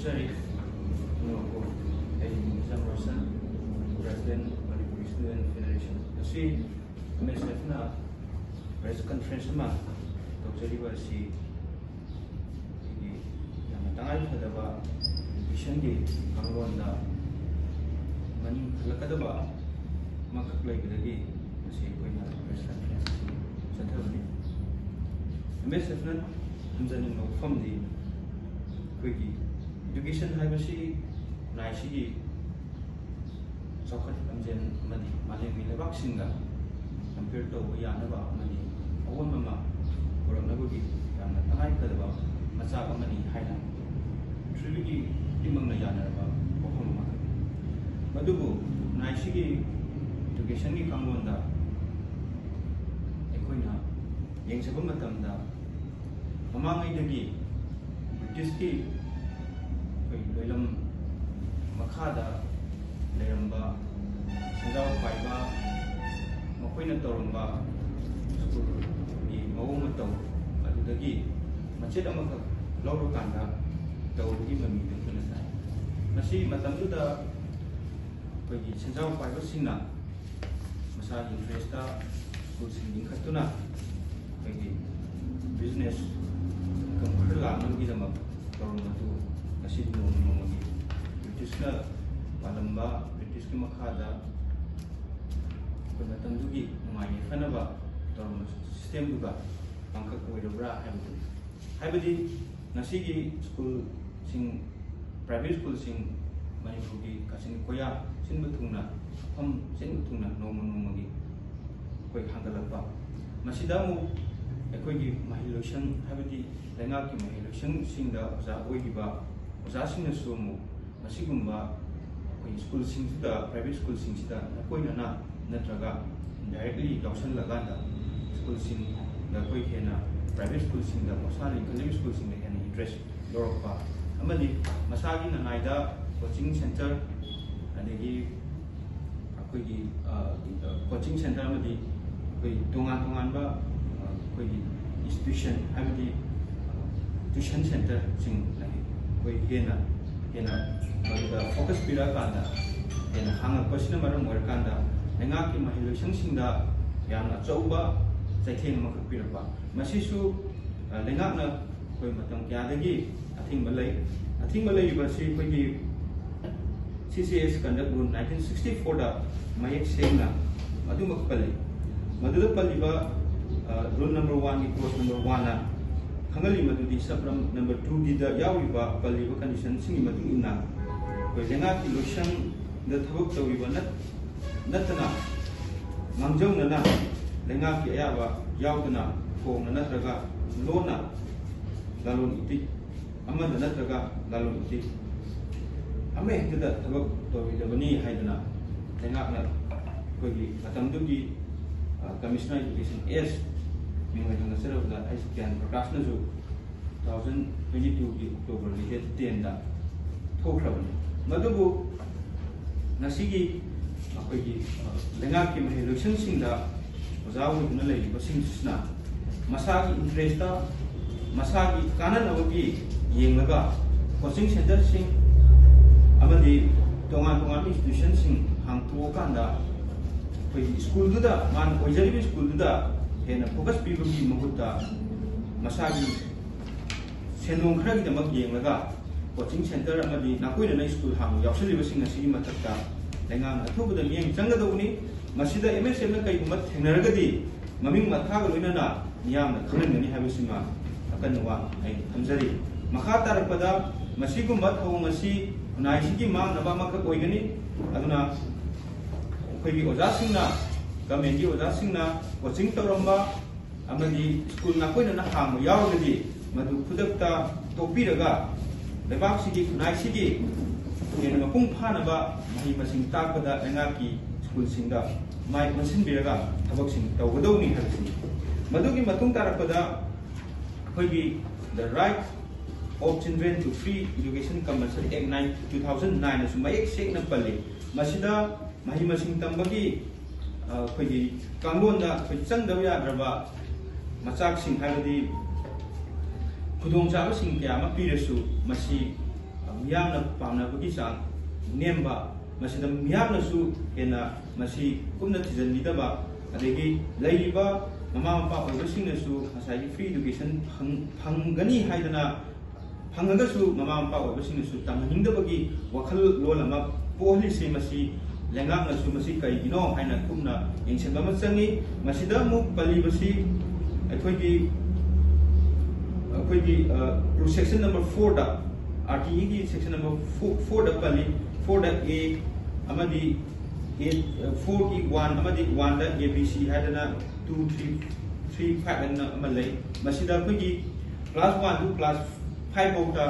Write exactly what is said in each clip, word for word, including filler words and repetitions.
ꯁꯔꯤ, ꯅꯣꯀꯣ, ꯑꯩ ꯃꯤꯡ Roshan, President, Manipur Student Federation꯫ ꯉꯁꯤ ꯑꯦꯝ ꯑꯦꯁ ꯑꯦꯐꯅ press conference ꯑꯃ ꯇꯧꯖꯔꯤꯕ ꯑꯁꯤ ꯑꯩꯈꯣꯏꯒꯤ ꯌꯥꯝꯅ ꯇꯉꯥꯏ ꯐꯗꯕ educationꯒꯤ ꯀꯥꯡꯂꯣꯟꯗ ꯃꯅꯤꯡ ꯍꯜꯂꯛꯀꯗꯕ ꯑꯃꯈꯛ ꯂꯩꯕꯗꯒꯤ ꯉꯁꯤ ꯑꯩꯈꯣꯏꯅ press conference ꯑꯁꯤ ꯆꯠꯊꯕꯅꯤ꯫ ꯑꯦꯝ ꯑꯦꯁ ꯑꯦꯐꯅ ꯊꯝꯖꯅꯤꯡꯕ ꯋꯥꯐꯝꯗꯤ ꯑꯩꯈꯣꯏꯒꯤ education ꯍꯥꯏꯕꯁꯤ ꯈꯨꯟꯅꯥꯏꯁꯤꯒꯤ ꯆꯥꯎꯈꯠ ꯂꯝꯖꯦꯜ ꯑꯃꯗꯤ ꯃꯥꯂꯦꯝꯒꯤ ꯂꯩꯕꯥꯛꯁꯤꯡꯒ compare ꯇꯧꯕ ꯌꯥꯅꯕ ꯑꯃꯗꯤ ꯑꯑꯣꯟꯕ ꯑꯃ ꯄꯨꯔꯛꯅꯕꯒꯤ ꯌꯥꯝꯅ ꯇꯉꯥꯏ ꯐꯗꯕ ꯃꯆꯥꯛ ꯑꯃꯅꯤ ꯍꯥꯏꯅ ꯄ꯭ꯔꯤꯊꯤꯕꯤꯒꯤ ꯈꯨꯗꯤꯡꯃꯛꯅ ꯌꯥꯅꯔꯕ ꯋꯥꯐꯝ ꯑꯃꯈꯛꯅꯤ꯫ ꯑꯗꯨꯕꯨ ꯈꯨꯟꯅꯥꯏꯁꯤꯒꯤ educationꯒꯤ ꯀꯥꯡꯂꯣꯟꯗ ꯑꯩꯈꯣꯏꯅ ꯌꯦꯡꯖꯕ ꯃꯇꯝꯗ ꯃꯃꯥꯡꯉꯩꯗꯒꯤ ꯕ꯭ꯔꯤꯇꯤꯁꯀꯤ ꯑꯩꯈꯣꯏ ꯂꯣꯏꯂꯝ ꯃꯈꯥꯗ ꯂꯩꯔꯝꯕ ꯁꯦꯟꯖꯥꯎ ꯄꯥꯏꯕ ꯃꯈꯣꯏꯅ ꯇꯧꯔꯝꯕ ꯁ꯭ꯀꯨꯜꯒꯤ ꯃꯑꯣꯡ ꯃꯇꯧ ꯑꯗꯨꯗꯒꯤ ꯃꯆꯦꯠ ꯑꯃꯈꯛ ꯂꯧꯔꯀꯥꯟꯗ ꯇꯧꯕꯒꯤ ꯃꯃꯤꯗꯨ ꯑꯩꯈꯣꯏꯅ ꯇꯥꯏ꯫ ꯃꯁꯤ ꯃꯇꯝꯗꯨꯗ ꯑꯩꯈꯣꯏꯒꯤ ꯁꯦꯟꯖꯥꯎ ꯄꯥꯏꯕꯁꯤꯡꯅ ꯃꯁꯥꯒꯤ interestꯇ ꯁ꯭ꯀꯨꯜꯁꯤꯡ ꯂꯤꯡꯈꯠꯇꯨꯅ ꯑꯩꯈꯣꯏꯒꯤ business income ꯈꯔ ꯂꯥꯛꯅꯕꯒꯤꯗꯃꯛ ꯇꯧꯔꯝꯕꯗꯨ ꯉꯁꯤꯗꯤ ꯅꯣꯡꯃ ꯅꯣꯡꯃꯒꯤ ꯕ꯭ꯔꯤꯇꯤꯁꯅ ꯄꯥꯜꯂꯝꯕ, ꯕ꯭ꯔꯤꯇꯤꯁꯀꯤ ꯃꯈꯥꯗ ꯑꯩꯈꯣꯏ ꯃꯇꯝꯗꯨꯒꯤ ꯅꯨꯡꯉꯥꯏ ꯌꯥꯏꯐꯅꯕ ꯇꯧꯔꯝꯕ systemꯗꯨꯒ ꯃꯥꯡꯀꯛ ꯑꯣꯏꯔꯕ꯭ꯔꯥ ꯍꯥꯏꯕꯗꯨꯅꯤ꯫ ꯍꯥꯏꯕꯗꯤ ꯉꯁꯤꯒꯤ ꯁ꯭ꯀꯨꯜꯁꯤꯡ, private ꯁ꯭ꯀꯨꯜꯁꯤꯡ ꯃꯅꯤꯄꯨꯔꯒꯤ ꯀꯥꯆꯤꯟ ꯀꯣꯌꯥ ꯁꯤꯟꯕ ꯊꯨꯡꯅ, ꯃꯐꯝ ꯁꯤꯟꯕ ꯊꯨꯡꯅ ꯅꯣꯡꯃ ꯅꯣꯡꯃꯒꯤ ꯑꯩꯈꯣꯏ ꯍꯥꯡꯒꯠꯂꯛꯄ, ꯃꯁꯤꯗ ꯑꯃꯨꯛ ꯑꯩꯈꯣꯏꯒꯤ ꯃꯍꯩꯂꯣꯏꯁꯪ, ꯍꯥꯏꯕꯗꯤ ꯂꯩꯉꯥꯛꯀꯤ ꯃꯍꯩꯂꯣꯏꯁꯪꯁꯤꯡꯗ ꯑꯣꯖꯥ ꯑꯣꯏꯔꯤꯕ ꯑꯣꯖꯥꯁꯤꯡꯅꯁꯨ ꯑꯃꯨꯛ ꯃꯁꯤꯒꯨꯝꯕ ꯑꯩꯈꯣꯏ ꯁ꯭ꯀꯨꯜꯁꯤꯡꯁꯤꯗ, private ꯁ꯭ꯀꯨꯜꯁꯤꯡꯁꯤꯗ ꯅꯀꯣꯏꯅꯅ ꯅꯠꯇ꯭ꯔꯒ indirectly ꯌꯥꯎꯁꯜꯂꯀꯥꯟꯗ ꯁ꯭ꯀꯨꯜꯁꯤꯡꯗ ꯑꯩꯈꯣꯏ ꯍꯦꯟꯅ, private ꯁ꯭ꯀꯨꯜꯁꯤꯡꯗ, ꯃꯁꯥꯅ ꯂꯤꯡꯈꯠꯂꯤꯕ ꯁ꯭ꯀꯨꯜꯁꯤꯡꯗ ꯍꯦꯟꯅ interest ꯂꯧꯔꯛꯄ ꯑꯃꯗꯤ ꯃꯁꯥꯒꯤ ꯅꯅꯥꯏꯗ coaching centre, ꯑꯗꯒꯤ ꯑꯩꯈꯣꯏꯒꯤ, ꯑ, coaching centre ꯑꯃꯗꯤ ꯑꯩꯈꯣꯏ ꯇꯣꯉꯥꯟ ꯇꯣꯉꯥꯟꯕ, ꯑ, ꯑꯩꯈꯣꯏꯒꯤ institution, ꯍꯥꯏꯕꯗꯤ, ꯑ, tuition centreꯁꯤꯡ ꯂꯩ꯫ ꯑꯩꯈꯣꯏ ꯍꯦꯟꯅ ꯍꯦꯟꯅ ꯃꯗꯨꯗ ꯐꯣꯀꯁ ꯄꯤꯔꯛꯑꯀꯥꯟꯗ ꯍꯦꯟꯅ ꯍꯥꯡꯉꯛꯄꯁꯤꯅ ꯃꯔꯝ ꯑꯣꯏꯔꯀꯥꯟꯗ ꯂꯩꯉꯥꯛꯀꯤ ꯃꯍꯩꯂꯣꯏꯁꯪꯁꯤꯡꯗ ꯌꯥꯝꯅ ꯑꯆꯧꯕ ꯆꯩꯊꯦꯡ ꯑꯃꯈꯛ ꯄꯤꯔꯛꯄ꯫ ꯃꯁꯤꯁꯨ ꯂꯩꯉꯥꯛꯅ ꯑꯩꯈꯣꯏ ꯃꯇꯝ ꯀꯌꯥꯗꯒꯤ ꯑꯊꯤꯡꯕ ꯂꯩ꯫ ꯑꯊꯤꯡꯕ ꯂꯩꯔꯤꯕ ꯑꯁꯤ ꯑꯩꯈꯣꯏꯒꯤ C C S Conduct Rule nineteen sixty fourꯗ ꯃꯌꯦꯛ ꯁꯦꯡꯅ ꯑꯗꯨꯃꯛ ꯄꯜꯂꯤ꯫ ꯃꯗꯨꯗ ꯄꯜꯂꯤꯕ ꯔꯨꯜ ꯅꯝꯕꯔ ꯋꯥꯟꯒꯤ ꯀ꯭ꯂꯣꯖ ꯅꯝꯕꯔ ꯋꯥꯟꯅ ꯈꯪꯍꯜꯂꯤ ꯃꯗꯨꯗꯤ ꯁꯕ ꯅꯝꯕꯔ ꯇꯨꯒꯤꯗ ꯌꯥꯎꯔꯤꯕ ꯄꯜꯂꯤꯕ ꯀꯟꯗꯤꯁꯟꯁꯤꯡꯒꯤ ꯃꯇꯨꯡ ꯏꯟꯅ ꯑꯩꯈꯣꯏ ꯂꯩꯉꯥꯛꯀꯤ ꯂꯣꯏꯁꯪꯗ ꯊꯕꯛ ꯇꯧꯔꯤꯕ ꯅꯠꯇꯅ ꯃꯥꯡꯖꯧꯅꯅ ꯂꯩꯉꯥꯛꯀꯤ ꯑꯌꯥꯕ ꯌꯥꯎꯗꯅ ꯐꯣꯡꯅ ꯅꯠꯇ꯭ꯔꯒ ꯂꯣꯟꯅ ꯂꯂꯣꯟ ꯏꯇꯤꯛ ꯑꯃꯗ ꯅꯠꯇ꯭ꯔꯒ ꯂꯂꯣꯟ ꯏꯇꯤꯛ ꯑꯃꯍꯦꯛꯇꯗ ꯊꯕꯛ ꯇꯧꯔꯣꯏꯗꯕꯅꯤ ꯍꯥꯏꯗꯅ ꯂꯩꯉꯥꯛꯅ ꯑꯩꯈꯣꯏꯒꯤ ꯃꯇꯝꯗꯨꯒꯤ Commissioner Education S ꯃꯤꯡꯑꯣꯏ ꯊꯥꯡꯒꯠꯆꯔꯕꯗ ꯑꯩꯁ ꯒ꯭ꯌꯥꯟ ꯄ꯭ꯔꯀꯥꯁꯅꯁꯨ two thousand twenty twoꯒꯤ Octoberꯒꯤ date tenꯗ ꯊꯣꯛꯈ꯭ꯔꯕꯅꯤ꯫ ꯃꯗꯨꯕꯨ ꯉꯁꯤꯒꯤ ꯑꯩꯈꯣꯏꯒꯤ ꯂꯩꯉꯥꯛꯀꯤ ꯃꯍꯩ ꯂꯣꯏꯁꯪꯁꯤꯡꯗ ꯑꯣꯖꯥ ꯑꯣꯏꯗꯨꯅ ꯂꯩꯔꯤꯕꯁꯤꯡꯁꯤꯅ ꯃꯁꯥꯒꯤ interestꯇ ꯃꯁꯥꯒꯤ ꯀꯥꯟꯅꯅꯕꯒꯤ ꯌꯦꯡꯂꯒ coaching centreꯁꯤꯡ ꯑꯃꯗꯤ ꯇꯣꯉꯥꯟ ꯇꯣꯉꯥꯟꯕ institutionꯁꯤꯡ ꯍꯥꯡꯇꯣꯛꯑꯀꯥꯟꯗ ꯑꯩꯈꯣꯏꯒꯤ ꯁ꯭ꯀꯨꯜꯗꯨꯗ ꯃꯥꯅ ꯑꯣꯏꯖꯔꯤꯕ ꯁ꯭ꯀꯨꯜꯗꯨꯗ ꯍꯦꯟꯅ ꯐꯣꯀꯁ ꯄꯤꯕꯒꯤ ꯃꯍꯨꯠꯇ ꯃꯁꯥꯒꯤ ꯁꯦꯟꯗꯣꯡ ꯈꯔꯒꯤꯗꯃꯛ ꯌꯦꯡꯂꯒ coaching centre ꯑꯃꯗꯤ ꯅꯥꯀꯣꯏꯅꯅ ꯁ꯭ꯀꯨꯜ ꯍꯥꯡꯕ ꯌꯥꯎꯁꯜꯂꯤꯕꯁꯤꯡ ꯑꯁꯤꯒꯤ ꯃꯊꯛꯇ ꯂꯩꯉꯥꯛꯅ ꯑꯊꯨꯕꯗ ꯃꯤꯠꯌꯦꯡ ꯆꯪꯒꯗꯧꯕꯅꯤ꯫ ꯃꯁꯤꯗ MSFꯅ ꯀꯩꯒꯨꯝꯕ ꯊꯦꯡꯅꯔꯒꯗꯤ ꯃꯃꯤꯡ ꯃꯊꯥꯒ ꯂꯣꯏꯅꯅ ꯃꯤꯌꯥꯝꯅ ꯈꯪꯍꯟꯒꯅꯤ ꯍꯥꯏꯕꯁꯤꯃ ꯑꯀꯟꯕ ꯋꯥ ꯑꯩ ꯊꯝꯖꯔꯤ꯫ ꯃꯈꯥ ꯇꯥꯔꯛꯄꯗ ꯃꯁꯤꯒꯨꯝꯕ ꯊꯧꯑꯣꯡ ꯑꯁꯤ ꯈꯨꯟꯅꯥꯏꯁꯤꯒꯤ ꯃꯥꯡꯅꯕ ꯑꯃꯈꯛ ꯑꯣꯏꯒꯅꯤ꯫ ꯑꯗꯨꯅ ꯑꯩꯈꯣꯏꯒꯤ ꯑꯣꯖꯥꯁꯤꯡꯅ, governmentꯀꯤ ꯑꯣꯖꯥꯁꯤꯡꯅ coaching ꯇꯧꯔꯝꯕ ꯑꯃꯗꯤ ꯁ꯭ꯀꯨꯜ ꯅꯥꯀꯣꯏꯅꯅ ꯍꯥꯡꯕ ꯌꯥꯎꯔꯒꯗꯤ ꯃꯗꯨ ꯈꯨꯗꯛꯇ ꯇꯣꯛꯄꯤꯔꯒ ꯂꯩꯕꯥꯛꯁꯤꯒꯤ ꯈꯨꯟꯅꯥꯏꯁꯤꯒꯤ ꯍꯦꯟꯅ ꯃꯄꯨꯡ ꯐꯥꯅꯕ ꯃꯍꯩ ꯃꯁꯤꯡ ꯇꯥꯛꯄꯗ ꯂꯩꯉꯥꯛꯀꯤ ꯁ꯭ꯀꯨꯜꯁꯤꯡꯗ ꯃꯥꯏ ꯑꯣꯟꯁꯤꯟꯕꯤꯔꯒ ꯊꯕꯛꯁꯤꯡ ꯇꯧꯒꯗꯧꯅꯤ ꯍꯥꯏꯕꯁꯤꯅꯤ꯫ ꯃꯗꯨꯒꯤ ꯃꯇꯨꯡ ꯇꯥꯔꯛꯄꯗ ꯑꯩꯈꯣꯏꯒꯤ The Right of Children to Free Education Compulsory Act nine, two thousand nine ꯑꯁꯨ ꯃꯌꯦꯛ ꯁꯦꯡꯅ ꯄꯜꯂꯤ꯫ ꯃꯁꯤꯗ ꯃꯍꯩ ꯃꯁꯤꯡ ꯇꯝꯕꯒꯤ ꯑꯩꯈꯣꯏꯒꯤ ꯀꯥꯡꯂꯣꯟꯗ ꯑꯩꯈꯣꯏ ꯆꯪꯗꯕ ꯌꯥꯗ꯭ꯔꯕ ꯃꯆꯥꯛꯁꯤꯡ ꯍꯥꯏꯕꯗꯤ ꯈꯨꯗꯣꯡꯆꯥꯕꯁꯤꯡ ꯀꯌꯥ ꯑꯃ ꯄꯤꯔꯁꯨ, ꯃꯁꯤ ꯃꯤꯌꯥꯝꯅ ꯄꯥꯝꯅꯕꯒꯤ ꯆꯥꯡ ꯅꯦꯝꯕ, ꯃꯁꯤꯗ ꯃꯤꯌꯥꯝꯅꯁꯨ ꯍꯦꯟꯅ ꯃꯁꯤ ꯀꯨꯞꯅ ꯊꯤꯖꯤꯟꯕꯤꯗꯕ, ꯑꯗꯒꯤ ꯂꯩꯔꯤꯕ ꯃꯃꯥ ꯃꯄꯥ ꯑꯣꯏꯕꯁꯤꯡꯅꯁꯨ ꯉꯁꯥꯏꯒꯤ free education ꯐꯪ-, ꯐꯪꯒꯅꯤ ꯍꯥꯏꯗꯅ ꯐꯪꯉꯒꯁꯨ ꯃꯃꯥ ꯃꯄꯥ ꯑꯣꯏꯕꯁꯤꯡꯅꯁꯨ ꯇꯝꯍꯟꯅꯤꯡꯗꯕꯒꯤ ꯋꯥꯈꯜꯂꯣꯟ ꯑꯃ ꯄꯣꯛꯍꯜꯂꯤꯁꯦ, ꯃꯁꯤ ꯂꯩꯉꯥꯛꯅꯁꯨ ꯃꯁꯤ ꯀꯔꯤꯒꯤꯅꯣ ꯍꯥꯏꯅ ꯀꯨꯞꯅ ꯌꯦꯡꯁꯤꯟꯕ ꯑꯃ ꯆꯪꯉꯤ꯫ ꯃꯁꯤꯗ ꯑꯃꯨꯛ ꯄꯜꯂꯤꯕꯁꯤ ꯑꯩꯈꯣꯏꯒꯤ, ꯑꯩꯈꯣꯏꯒꯤ, ꯑ, section number four ꯗ, R T E ꯒꯤ section number four, four ꯗ ꯄꯜꯂꯤ, four ꯗ A ꯑꯃꯗꯤ A, four ꯒꯤ one ꯑꯃꯗꯤ one the A B C ꯍꯥꯏꯗꯅ two, three, three, five ꯍꯥꯏꯅ ꯑꯃ ꯂꯩ꯫ ꯃꯁꯤꯗ ꯑꯩꯈꯣꯏꯒꯤ class one to class five ꯐꯥꯎꯗ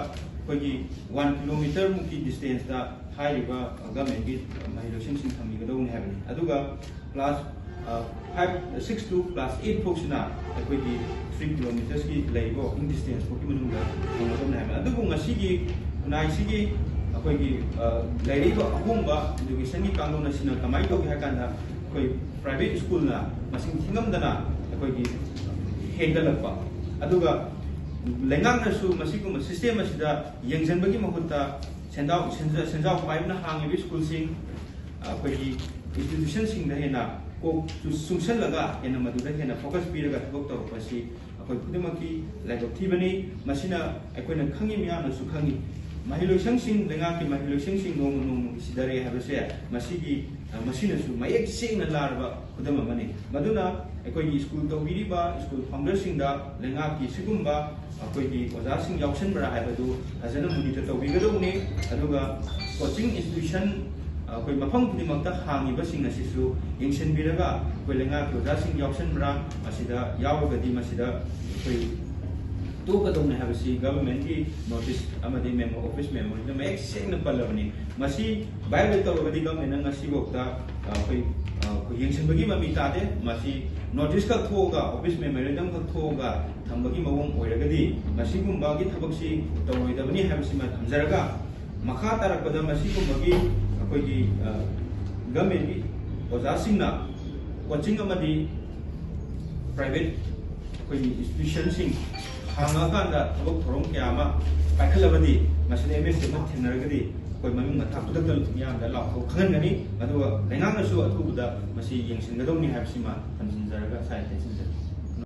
ꯑꯩꯈꯣꯏꯒꯤ one kilometre ꯃꯨꯛꯀꯤ distance ꯇ ꯍꯥꯏꯔꯤꯕ government ꯀꯤ ꯃꯍꯩꯂꯣꯏꯁꯪꯁꯤꯡ ꯊꯝꯕꯤꯒꯗꯧꯕꯅꯤ ꯍꯥꯏꯕꯅꯤ꯫ ꯑꯗꯨꯒ class, ꯑ, five, six to class eight ꯐꯥꯎꯁꯤꯅ ꯑꯩꯈꯣꯏꯒꯤ three kilometres ꯀꯤ ꯂꯩꯔꯤꯕ walking distance ꯐꯥꯎꯒꯤ ꯃꯅꯨꯡꯗ ꯐꯪꯒꯗꯧꯅꯤ ꯍꯥꯏꯕꯅꯤ꯫ ꯑꯗꯨꯕꯨ ꯉꯁꯤꯒꯤ ꯈꯨꯟꯅꯥꯏꯁꯤꯒꯤ ꯑꯩꯈꯣꯏꯒꯤ, ꯑ, ꯂꯩꯔꯛꯏꯕ ꯑꯍꯣꯡꯕ education ꯒꯤ ꯀꯥꯡꯂꯣꯟ ꯑꯁꯤꯅ ꯀꯃꯥꯏꯅ ꯇꯧꯒꯦ ꯍꯥꯏ ꯀꯥꯟꯗ, ꯑꯩꯈꯣꯏ private school ꯅ ꯃꯁꯤꯡ ꯊꯤꯉꯝꯗꯅ ꯑꯩꯈꯣꯏꯒꯤ ꯍꯦꯟꯒꯠꯂꯛꯄ, ꯑꯗꯨꯒ ꯂꯩꯉꯥꯛꯅꯁꯨ ꯃꯁꯤꯒꯨꯝꯕ system ꯑꯁꯤꯗ ꯌꯦꯡꯁꯤꯟꯕꯒꯤ ꯃꯍꯨꯠꯇ ꯁꯦꯟꯖꯥꯎ, ꯁꯦꯟꯖ-, ꯁꯦꯟꯖꯥꯎ ꯄꯥꯏꯕꯅ ꯍꯥꯡꯉꯤꯕ school ꯁꯤꯡ, ꯑꯩꯈꯣꯏꯒꯤ institution ꯁꯤꯡꯗ ꯍꯦꯟꯅ ꯀꯣꯛ ꯆꯨ-, ꯆꯨꯡꯁꯜꯂꯒ ꯍꯦꯟꯅ ꯃꯗꯨꯗ ꯍꯦꯟꯅ focus ꯄꯤꯔꯒ ꯊꯕꯛ ꯇꯧꯔꯛꯄ ꯑꯁꯤ ꯑꯩꯈꯣꯏ ꯈꯨꯗꯤꯡꯃꯛꯀꯤ ꯂꯥꯏꯕꯛ ꯊꯤꯕꯅꯤ꯫ ꯃꯁꯤꯅ ꯑꯩꯈꯣꯏꯅ ꯈꯪꯉꯤ, ꯃꯤꯌꯥꯝꯅꯁꯨ ꯈꯪꯉꯤ꯫ ꯃꯍꯩꯂꯣꯏꯁꯪꯁꯤꯡ, ꯂꯩꯉꯥꯛꯀꯤ ꯃꯍꯩꯂꯣꯏꯁꯪꯁꯤꯡ ꯅꯣꯡꯃ ꯅꯣꯡꯃꯒꯤ ꯁꯤꯊꯔꯦ ꯍꯥꯏꯕꯁꯦ ꯃꯁꯤꯒꯤ, ꯑ, ꯃꯁꯤꯅꯁꯨ ꯃꯌꯦꯛ ꯁꯦꯡꯅ ꯂꯥꯔꯕ ꯈꯨꯗꯝ ꯑꯃꯅꯤ꯫ ꯃꯗꯨꯅ ꯑꯩꯈꯣꯏꯒꯤ school ꯇꯧꯕꯤꯔꯤꯕ school founder ꯁꯤꯡꯗ ꯂꯩꯉꯥꯛꯀꯤ ꯁꯤꯒꯨꯝꯕ ꯑꯩꯈꯣꯏꯒꯤ ꯑꯣꯖꯥꯁꯤꯡ ꯌꯥꯎꯁꯟꯕ꯭ꯔꯥ ꯍꯥꯏꯕꯗꯨ ꯐꯖꯅ monitor ꯇꯧꯕꯤꯒꯗꯧꯕꯅꯤ꯫ ꯑꯗꯨꯒ coaching institution, ꯑꯩꯈꯣꯏ ꯃꯐꯝ ꯈꯨꯗꯤꯡꯃꯛꯇ ꯍꯥꯡꯉꯤꯕꯁꯤꯡ ꯑꯁꯤꯁꯨ ꯌꯦꯡꯁꯤꯟꯕꯤꯔꯒ ꯑꯩꯈꯣꯏ ꯂꯩꯉꯥꯛꯀꯤ ꯑꯣꯖꯥꯁꯤꯡ ꯌꯥꯎꯁꯟꯕ꯭ꯔꯥ, ꯃꯁꯤꯗ ꯌꯥꯎꯔꯒꯗꯤ ꯃꯁꯤꯗ ꯑꯩꯈꯣꯏ ꯇꯣꯛꯀꯗꯧꯅꯤ ꯍꯥꯏꯕꯁꯤ government ꯀꯤ notice ꯑꯃꯗꯤ memo, office memo ꯗ ꯃꯌꯦꯛ ꯁꯦꯡꯅ ꯄꯜꯂꯕꯅꯤ꯫ ꯃꯁꯤ violate ꯇꯧꯔꯒꯗꯤ government ꯅ ꯉꯁꯤꯐꯥꯎꯗ, ꯑ, ꯑꯩꯈꯣꯏ, ꯑ, ꯑꯩꯈꯣꯏ ꯌꯦꯡꯁꯤꯟꯕꯒꯤ ꯃꯃꯤ ꯇꯥꯗꯦ꯫ ꯃꯁꯤ notice ꯈꯛ ꯊꯣꯛꯑꯒ, office memorandum ꯈꯛ ꯊꯣꯛꯑꯒ ꯊꯝꯕꯒꯤ ꯃꯑꯣꯡ ꯑꯣꯏꯔꯒꯗꯤ ꯃꯁꯤꯒꯨꯝꯕꯒꯤ ꯊꯕꯛꯁꯤ ꯇꯧꯔꯣꯏꯗꯕꯅꯤ ꯍꯥꯏꯕꯁꯤꯃ ꯊꯝꯖꯔꯒ, ꯃꯈꯥ ꯇꯥꯔꯛꯄꯗ ꯃꯁꯤꯒꯨꯝꯕꯒꯤ ꯑꯩꯈꯣꯏꯒꯤ, ꯑ, government ꯀꯤ ꯑꯣꯖꯥꯁꯤꯡꯅ coaching ꯑꯃꯗꯤ private ꯑꯩꯈꯣꯏꯒꯤ institution ꯁꯤꯡ ꯍꯥꯡꯉꯛꯑꯀꯥꯟꯗ ꯊꯕꯛ ꯊꯧꯔꯝ ꯀꯌꯥ ꯑꯃ ꯄꯥꯏꯈꯠꯂꯕꯗꯤ, ꯃꯁꯤꯗ ꯑꯦꯝ ꯑꯦꯁ ꯑꯃ ꯊꯦꯡꯅꯔꯒꯗꯤ ꯑꯩꯈꯣꯏ ꯃꯃꯤꯡ ꯃꯊꯥ ꯈꯨꯗꯛꯇ ꯃꯤꯌꯥꯝꯗ ꯂꯥꯎꯊꯣꯛ ꯈꯪꯍꯟꯒꯅꯤ꯫ ꯑꯗꯨꯒ ꯂꯩꯉꯥꯛꯅꯁꯨ ꯑꯊꯨꯕꯗ ꯃꯁꯤ ꯌꯦꯡꯁꯤꯟꯒꯗꯧꯅꯤ ꯍꯥꯏꯕꯁꯤꯃ ꯊꯝꯖꯤꯟꯖꯔꯒ ꯁ꯭ꯋꯥꯏꯗ ꯇꯦꯟꯁꯤꯟꯖꯔꯦ꯫